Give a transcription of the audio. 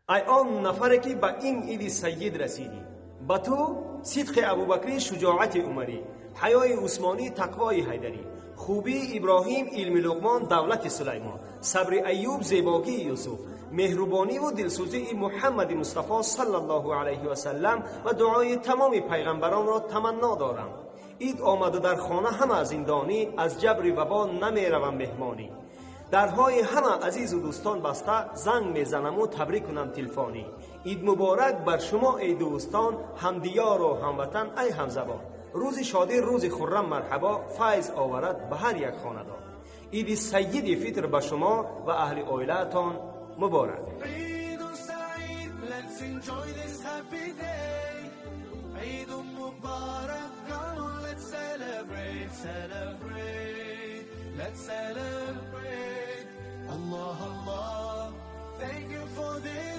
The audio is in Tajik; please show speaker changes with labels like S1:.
S1: Ай он нафаре, ки ба ин иди сайид расидӣ, ба ту сидқи Абубакрӣ, шуҷоати Умарӣ, ҳаёи Усмонӣ, тақвои Ҳайдарӣ, хубии Иброҳим, илми Луқмон, давлати Сулаймон, сабри Аюб, зебогии Юсуф, меҳрубониву дилсӯзии Муҳаммади Мустафо саллаллоҳу алайҳи васаллам ва дуои тамоми пайғамбаронро таманно дорам. Ид омаду дар хона ҳама зиндонӣ, аз ҷабри вабо намеравам меҳмонӣ. Дарҳои ҳама азизу дӯстон баста, занг мезанаму табрик кунам телефонӣ. Ид муборак бар шумо, эй дӯстон, ҳамдиёру ҳамватан, ай ҳамзабон. Рӯзи шодӣ, рӯзи хуррам, марҳабо, файз оварад ба ҳар як хонадон. Иди сайиди Фитр ба шумо ва аҳли оилаатон муборак.
S2: Let's enjoy this happy day. Eid Mubarak, come on, let's celebrate, celebrate, let's celebrate. Allah, Allah, thank you for this.